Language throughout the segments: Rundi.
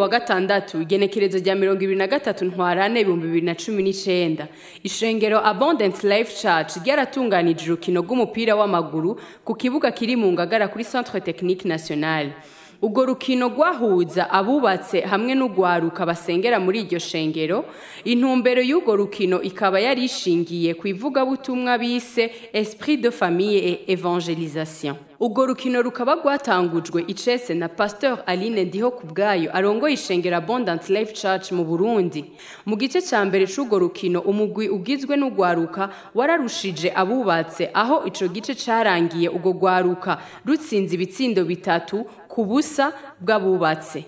Kuri uyu wa gatandatu, igenekerezo rya 23 Ntwarante 2019, ishengero Abundant Life Church ryaratunganije urukino rw'umupira w'amaguru ku kibuga kiri mu Ngagara kuri Centre Technique National. Urwo rukino rwahuza abubatse hamwe n'ugwaruka basengera muri iryo shengero. Intumbero y'urwo rukino ikaba yari ishingiye ku ivugabutumwa bise Esprit de famille et évangélisation. Urwo rukino rukaba rwatangujwe icese na Pasteur Aline Ndiho Kubwayo arongoye ishengero Abundant Life Church mu Burundi. Mu gice ca mbere c'urwo rukino, umugwi ugizwe n'ugwaruka wararushije abubatse, aho ico gice carangiye urwo rwaruka rutsinze ibitsindo 3-0 bw'abubatse.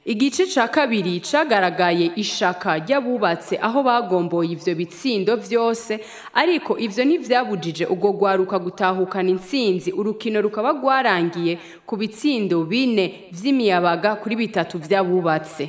Igice ca kabiri cagaragaye ishaka ry'abubatse, aho bagomboye ivyo bitsindo vyose, ariko ivyo ntivyabujije urwo rwaruka gutahukana intsinzi. Urukino rukaba rwarangiye ku bitsindo 4-3 vy'abubatse.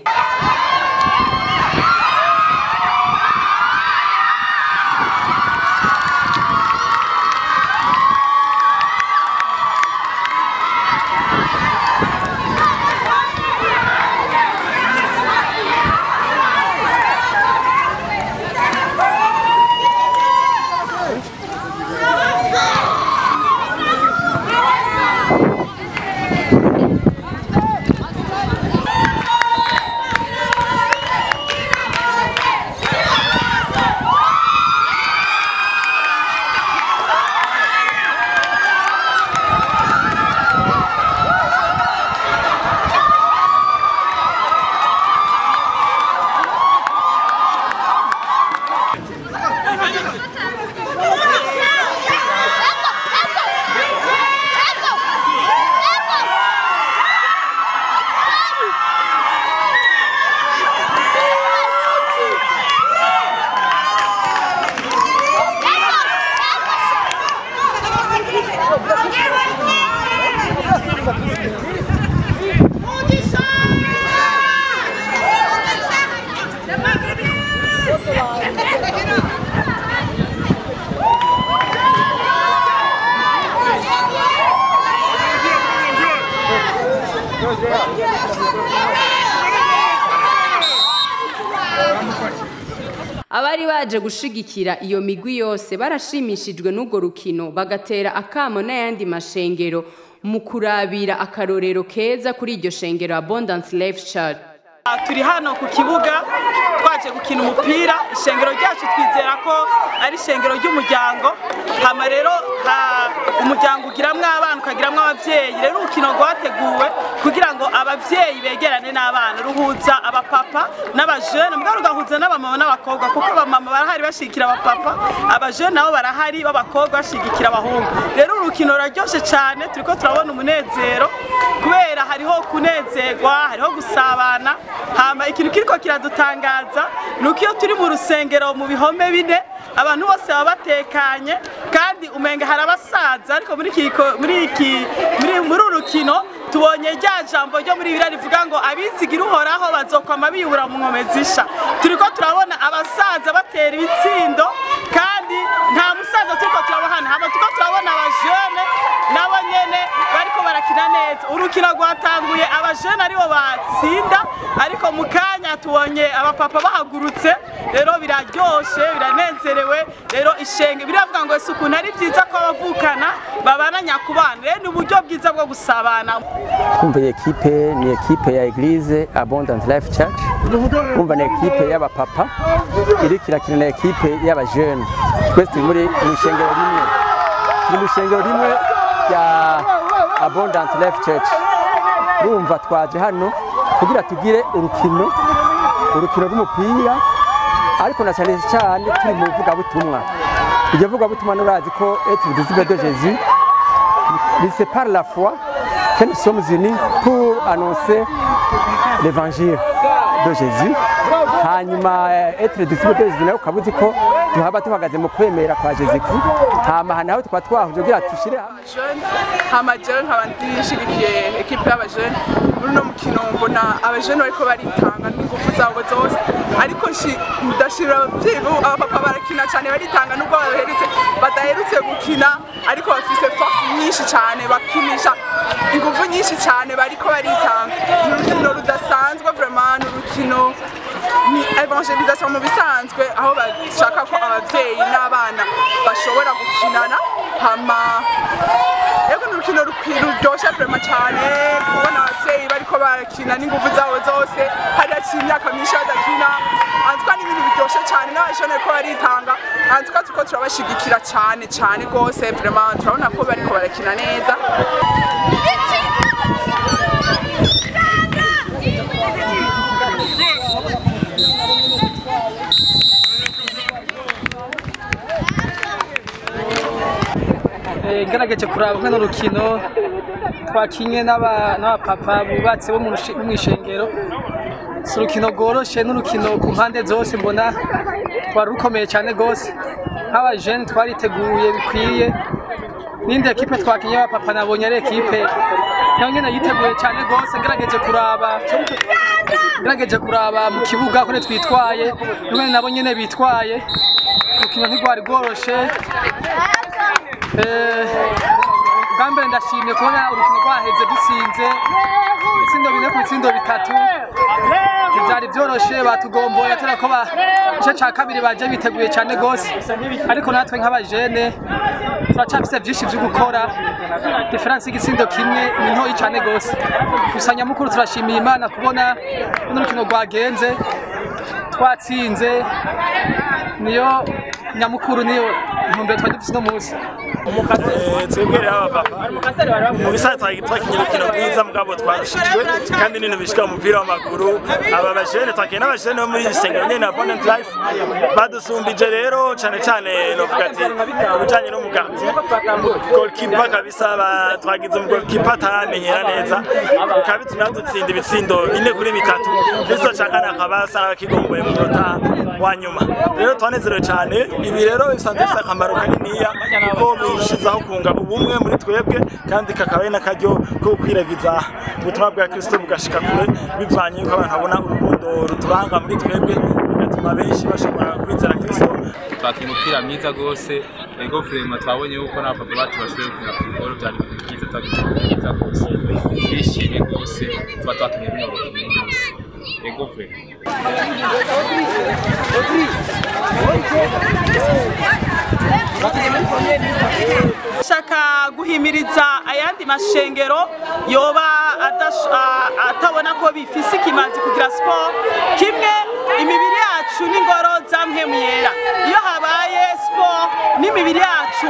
Abari baje gushigikira iyo migwi yose barashimishijwe n'urwo rukino, bagatera akamo n'ayandi mashengero mu kurabira akarorero keza kuri iryo shengero Abundance Life Church. Turi hano ku kibuga twaje gukina umupira. Ishengero ryacu twizera ko ari ishengero ry'umuryango. Hama rero umuryango ugiramwo abana ukagiramwo abavyeyi. Rero urukino rwateguwe kugira ngo abavyeyi begerane n'abana, ruhuza abapapa n'abajene, mbwa rugahuza n'abamama n'abakobwa, kuko abamama barahari bashigikira abapapa, abajene nabo barahari b'abakobwa bashigikira abahungu. Rero urukino ruraryoshe cane, turiko turabona umunezero kubera hariho kunezerwa, hariho gusabana. Hama ikintu kiriko kiradutangaza nuko iyo turi mu rusengero mu bihome bine abantu bose baba batekanye, kandi umenga hari abasaza. Ariko muri urukino tubonye rya jambo ryo muri Bibiliya rivuga ngo abizigira Uhoraho bazokwama biyubura mu nkombe zisha. Turiko turabona abasaza batera ibitsindo, kandi nta musaza turiko turabona. Hama turiko turabona abajene nabo nyene bariko barakina neza. Urukino rwatanguye abajene aribo batsinda, ariko mu kanya tubonye abapapa bahagurutse. Rero biraryoshe, biranezerewe. Rero ishenge biravuga ngo ese ukuntu ari vyiza ko abavukana babana nyakubana. Rero ni uburyo bwiza bwo gusabana. Kumva iyi ekipe ni ekipe ya Eglise Abundant Life Church. Kumva ni ekipe y'abapapa iriko irakina na ekipe y'abajene. Twese turi muri mw'ishengero rimwe, ni mw'ishengero rimwe rya Abundant Life Church. Urumva twaje hano kugira tugire urukino rw'umupira, ariko na cyane cyane turi mu vugabutumwa. Iryo vugabutumwa nurazi ko être disciple de Jésus, c'est par la foi que nous sommes unis pour annoncer l'évangile de Jésus. Hanyuma être disciple de Jésus nawe ukaba uzi ko tuhaba tuhagaze mu kwemera kwa Jésus Christ. Hama nawe tukaba twahuje kugira tushire hamwe. Hama jewe nkaba ndishigikiye ekipe y'abajene muri uno mukino. Mbona abajene bariko baritanga n'ingufu zabo zose, ariko ndashimira abavyeyi, abapapa barakina cane, baritanga nubwo badaherutse gukina, ariko bafise force nyinshi cane, bakinisha ingufu nyinshi cane, bariko baritanga. Ni urukino rudasanzwe vraiment, ni urukino ni evangelisation mu bisanzwe, aho bashaka ko abavyeyi n'abana bashobora gukinana. Hama yego ni urukino ruryoshe vraiment cane, kubona abavyeyi bariko barakina n'ingufu zabo zose, hari haciye imyaka myinshi badakina. Antuka ni ibintu biryoshe cane, n'abajene ko baritanga. Antuka turiko turabashigikira cane cane gose vraiment, turabona ko bariko barakina neza. Ngerageje kuraba nk'ano rukino twakinye n'abapapa bubatse bo mw'ishengero. Si urukino rworoshe, n'urukino ku mpande zose mbona twari rukomeye cyane gose. Nk'abajene twariteguye bikwiye, n'indi ekipe twakinye y'abapapa nabonye ari ekipe nayo nyene yiteguye cyane gose. Ngerageje kuraba mu kibuga ko twitwaye, n'ubene nabo nyene bitwaye. Urukino ntirwari rworoshe. Bwa mbere ndashimye kubona urukino rwaheze dutsinze ibitsindo 4 ku bitsindo 3. Ntivyari vyoroshe, batugomboye atari ko igice ca kabiri baje biteguye cane gose, ariko natwe nk'abajene turacafise vyinshi vyo gukora. Diferanse y'igitsindo kimwe ni ntoyi cane gose. Gusa nyamukuru turashimiye Imana kubona urukino rwagenze twatsinze, niyo nyamukuru, niyo ntumbero twari dufise uno munsi. Twebwe rero abapapa mu bisanzwe twakinye urukino rwiza, mugabo twarushijwe kandi n'ibintu bishika mu mupira w'amaguru. Aba bajene twakinye n'abajene bo muri isengero nyene Abundant Life badusumbije rero cane cane, novuga ati kubijanye no mu gardien goalkeeper kabisa, twagize umu goalkeeper ataramenyera neza, bikaba bituma dutsinda ibitsindo 4 kuri 3. Igitsindo ca kane akaba asa n'akigomboye mu munota wa nyuma. Rero twanezerewe cane. Ibi rero bisanzwe bifise akamaro kaniniya kuko birushizaho kunga ubumwe muri twebwe, kandi kakaba ari n'akaryo ko gukwiragiza ubutumwa bwa Kristo bugashika kure, bivanye yuko abantu babona urukundo ruturanga muri twebwe, bigatuma benshi bashobora kwizera Kristo. Twakinye umupira mwiza gose, ego vraiment twabonye yuko n'abapapa bacu bashoboye gukina football, byari byiza, twakinye umupira mwiza gose, twishimye gose tuba twakinye bino rukino rwose. Ego vraiment. Shaka guhimiriza ayandi mashengero yoba atabona ko bifise ikimazi kugira sport kimwe. Imibiri yacu n'ingoro za mpemu yera, iyo habaye sport n'imibiri yacu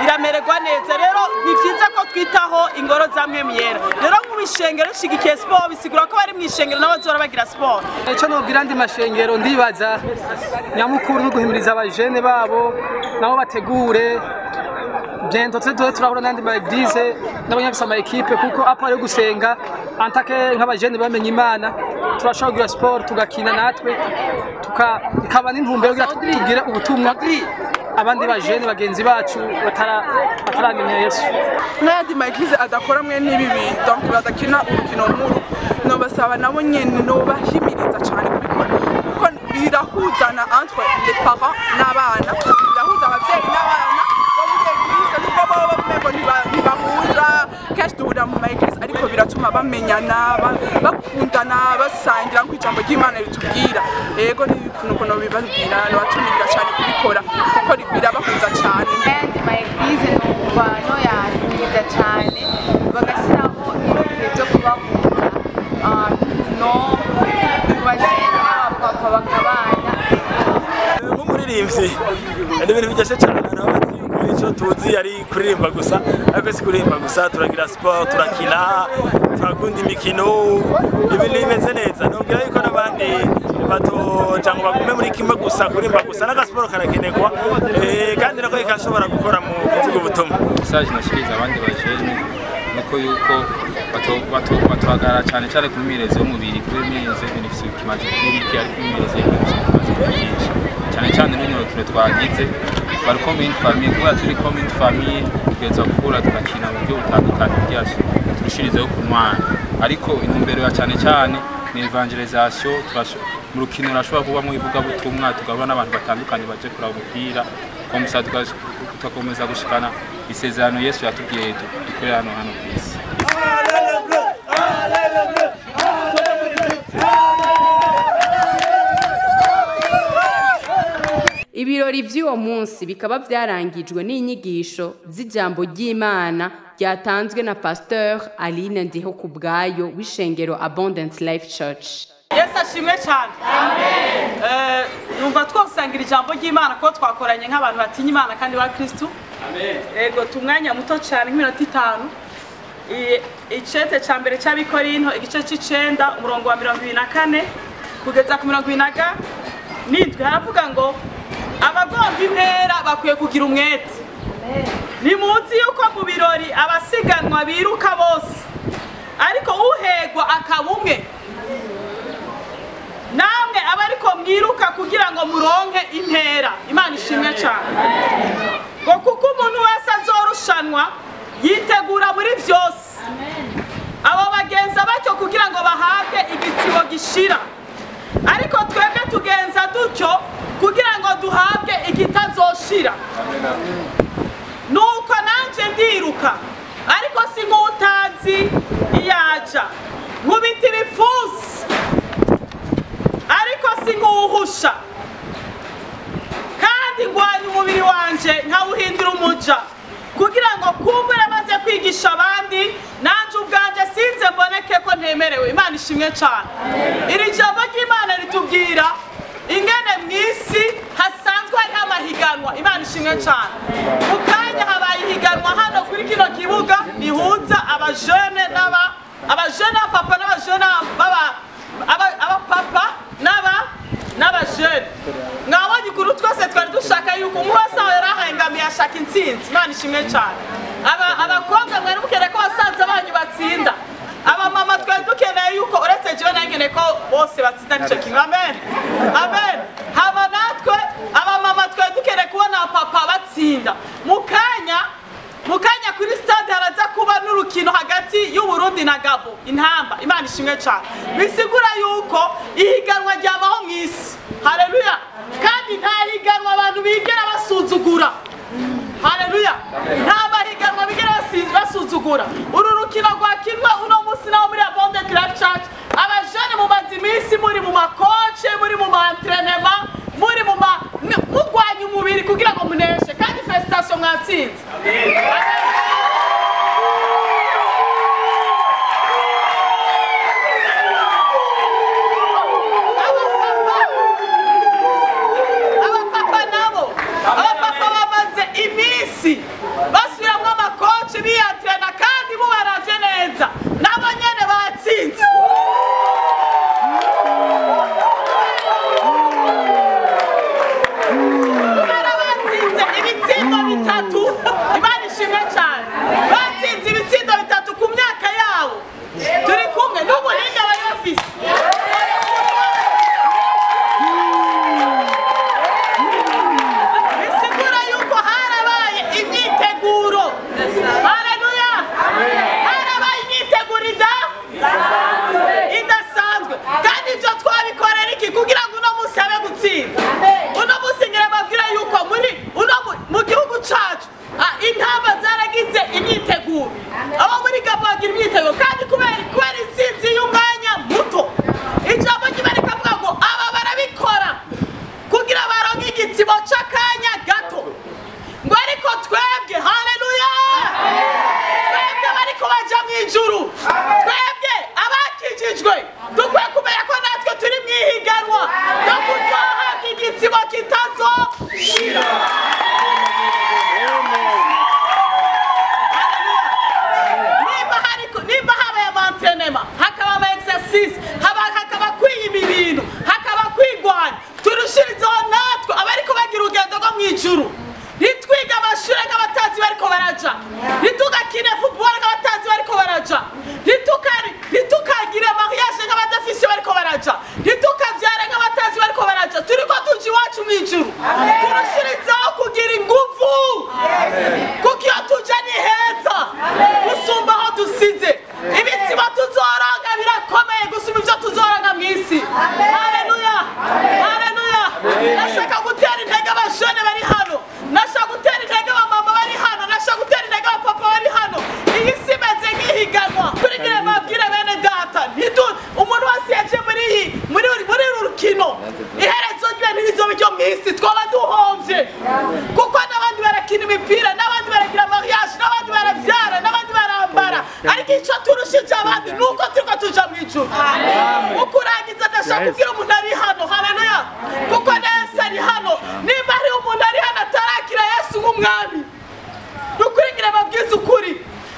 iramererwa neza. Rero ni vyiza ko twitaho ingoro za mpemu yera. Rero nk'ishengero rishigikiye sport bisigura ko bari mu ishengero nabo bazora bagira sport. Ico nobwira andi mashengero ndibaza nyamukuru no guhimiriza abajene babo nabo bategure bientôt tuze turahura n'andi ma église n'abanyafisa ama équipe, kuko apa yo gusenga antake nk'abajene bamenye Imana turashobora kugira sport tugakina natwe tukaba n'intumbero kugira tugire ubutumwa abandi bajene bagenzi bacu bataramenya Yesu. N'ayandi ma église adakora mwe n'ibibi, donc badakina urukino nkuru, nobasaba nabo nyene nobahimiriza cyane kubikora, kuko birahuzana entre les parents n'abana, birahuza abavyeyi n'abana bo muri église, nubwo bobo umengo ntibahuza kenshi duhurira mu ma église, ariko biratuma bamenyana, bakundana, basangira nk'uko ijambo ry'Imana ritubwira. Yego ni ukuntu bibabwira, nobatumirira cyane kubikora kuko birabahuza cyane. Ayandi ma église numva noyahimiriza cyane bagashyiraho ibihe byo kubahuza, no kubajene n'abapapa bakabana. Nk'umuririmbyi ni ibintu biryoshye cyane, nabazi yuko icyo tuzi ari kuririmba gusa, ariko si kuririmba gusa, turagira sport, turakina, turakunda imikino, ibintu bimeze neza. Nubwira yuko n'abandi batoja ngo bagume muri kimwe gusa, kuririmba gusa, n'agasiporo karakenerwa, kandi nako kashobora gukora mu kuvuga ubutumwa. Message nashikiriza abandi bajene nuko yuko batohagarara cyane cyane ku mimenyereze y'umubiri, kuri imyimenyerezo y'ibintu bifise ikimazi kuri bike, ariko imyimenyerezo y'ibintu bifise ikimazi kuri byinshi. Cyane cyane n'uno rukino twagize bari comme une famille, kubera turi comme une famille tugeza gukura tugakina mu buryo butandukanye kugira turushirizeho kunywana, ariko intumbero ya cyane cyane ni evangelisation. Mu rukino urashobora kubamwo ivugabutumwa, tugahura n'abantu batandukanye baje kuraba umupira, komisa tugakomeza gushikana isezerano Yesu yatubwiye dukorera hano ku isi. Ibirori vy'uwo munsi bikaba vyarangijwe n'inyigisho z'ijambo ry'Imana ryatanzwe na Pasteur Aline Ndihokubwayo w'ishengero Abundant Life Church. Yesu ashimwe cyane. Amen. Numva twosangira ijambo ry'Imana ko twakoranye nk'abantu batinya Imana kandi ba Kristo. Amen. Ego tumwanya muto cyane nk'iminota 5. Icete ca mbere c'Abikorinto igice c'icenda umurongo wa 24 kugeza ku 27 haravuga ngo abagomba impera bakwiye kugira umwete. Nimuzi yuko mu birori abasiganwa biruka bose, ariko uhegwa akaba umwe. Namwe abariko mwiruka kugira ngo muronke impera. Imana ishimwe cyane. Ngo kuko umuntu wese azorushanwa yitegura muri vyose. Abo bagenza batyo kugira ngo bahabwe igitsibo gishira, ariko twebwe tugenza dutyo kugira ngo duhabwe igitazoshira. Nuko nanje ndiruka, ariko si nk'utazi iyaja, nkubita ibipfunsi ariko si nk'uwuhusha, kandi ngwanya umubiri wanje nkawuhindura umuja, kugira ngo kumbure maze kwigisha abandi nanje ubwanje sinze mboneke ko ntemerewe. Imana ishimwe cyane. Iri jambo ry'Imana ritubwira ingene mw'isi hasanzwe hariho amahiganwa. Imana ishimwe cyane. Mu kanya habaye ihiganwa hano kuri kino kibuga rihuza abajene n'aba abajene papa n'abajene baba abapapa n'abajene. Mwabonye ukuntu twese twari dushaka yuko umwe wese aho yari ahengamiye ashaka intsinzi. Imana ishimwe cyane. Abakobwa mwari mukeneye ko basaza banyu batsinda, abamama twari dukeneye yuko uretse jewe nangeneye ko bose batsinda nico kimwe. Amen, amen. Haba natwe abamama twari dukeneye kubona papa batsinda. Mu kanya kuri stade haraza kuba n'urukino hagati y'Uburundi na Gabo intamba. Imana ishimwe cyane. Bisigura yuko ihiganwa ryabaho mw'isi. Haleluya. Kandi nta higanwa abantu bigera basuzugura. Haleluya. Nta mahiganwa bigera basuzugura. Uru rukino rwakinwa uno munsi nawo muri Abundant Life Church, abajene mumaze iminsi ijuru. Ntitwiga amashure nk'abatazi bariko baraja, ntitugakine football nk'abatazi bariko baraja, ntitukagire mariage nk'abadafise bariko baraja, ntitukavyare nk'abatazi bariko baraja. Turiko tuja iwacu mu ijuru, turushirizaho kugira inguvu, kuko iyo tuja ni heza gusumba aho dusize. Ibitsibo tuzoronka birakomeye gusumba ivyo tuzoronka mw'isi. Haleluya, haleluya. Nashaka gutera intege abajene bari hano, nashaka gutera intege abamama bari hano, nashaka gutera intege abapapa bari hano. Iyi si imeze nk'ihiganwa. Kurigire babwire bene data, umuntu wese yaje muri uru rukino, iherezo ryiwe ntirizoba iryo mw'isi, twaba duhomvye. Kuko n'abandi barakina imipira, n'abandi baragira mariage, n'abandi baravyara, n'abandi barambara, ariko ico turushije abandi nuko turiko tuja mw'ijuru. Ukurangiza ndashaka kubwira umuntu ari hano, haleluya, kuko Yesu ari hano. Nimba hari umuntu ari hano atarakira Yesu nk'umwami, nukuringira babwize ukuri.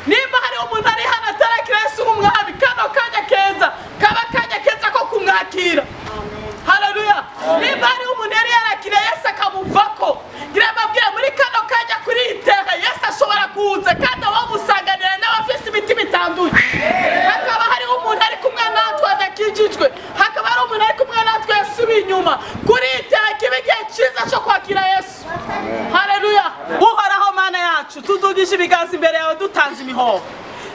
Nimba hari umuntu ari hano atarakira Yesu nk'umwami, kano kanya keza kaba kanya keza ko kumwakira. Haleluya. Nimba hari umuntu yari yarakira Yesu akamuvako, ngira babwira muri kano kanya kuri iyi terre Yesu ashobora kuza kandi abamusanganira n'abafise imitima itanduye. Hakaba hari umuntu ari kumwe natwe adakijijwe, hakaba hari umuntu ari kumwe natwe yasubiye inyuma. Kuri iyi terre kiba igihe cyiza cyo kwakira Yesu. Haleluya. Uhoraho Mana yacu, tudugije ibiganza imbere yawe dutanze imihoho.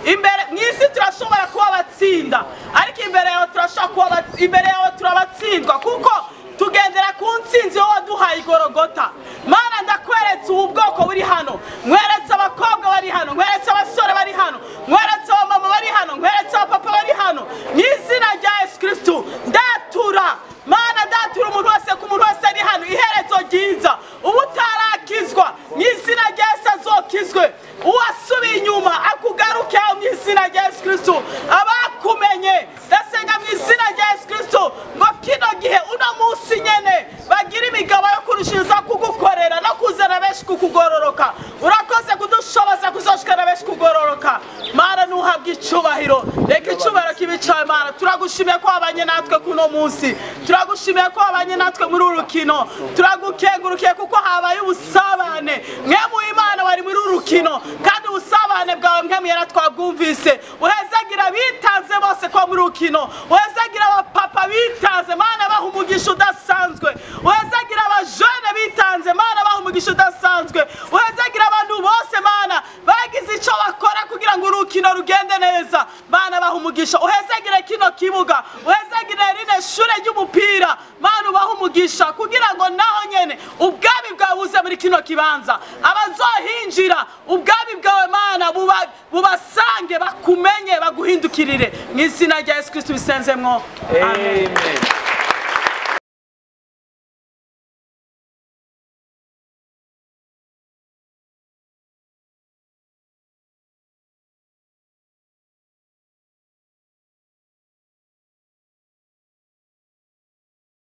Imbere mw'isi turashobora kuba abatsinda, ariko imbere yawe turashobora kuba imbere yawe turabatsindwa, kuko tugendera ku ntsinzi wowe waduhaye igorogota. Mana, ndakweretse ubu bwoko buri hano, nkweretse abakobwa bari hano, nkweretse abasore bari hano, nkweretse abamama bari hano, nkweretse abapapa bari hano. Mu izina rya Yesu Kristo ndatura, Mana, ndatura umuntu wese, ku muntu wese ari hano iherezo ryiza. Ubutarakizwa mu izina rya Yesu azokizwe, uwasubiye inyuma akugaruke mu izina rya Yesu Kristo. Abakumenye ndasenga mu izina rya Yesu Kristo ngo kino gihe uno munsi nyene bagira imigabo yo kurushiriza kugukorera no kuzana benshi kukugororoka. Urakoze kudushoboza kuzoshikana benshi kugororoka. Mana, nuhabwe icubahiro, reka icubahiro kibe icawe. Mana, turagushimiye ko wabanye natwe kuno munsi, turagushimiye ko wabanye natwe muri uru rukino, turagukengurukiye kuko habaye ubusabane. Mwe mu Imana wari muri uru rukino, kandi ubusabane bwawe mwe mwera twabwumvise. Uhezagira bitanze bose ko muri rukino, uhezagira abapapa bitanze, Mana baha umugisha udasanzwe, uhezagira abajene bitanze, Mana baha umugisha udasanzwe, uhezagira abantu bose Mana bagize ico bakora kugira ngo urukino rugende neza. Mana baha umugisha, uhezagira kino kibuga, uhezagira rine shure ry'umupira, Mana ubaha umugisha kugira ngo naho nyene ubwami bwawe buze muri kino kibanza, abazohinjira ubwami bwawe Mana bubasange, bakumenye, baguhindukirire. Mu izina rya Yesu Kristo bisenzemwo, amen.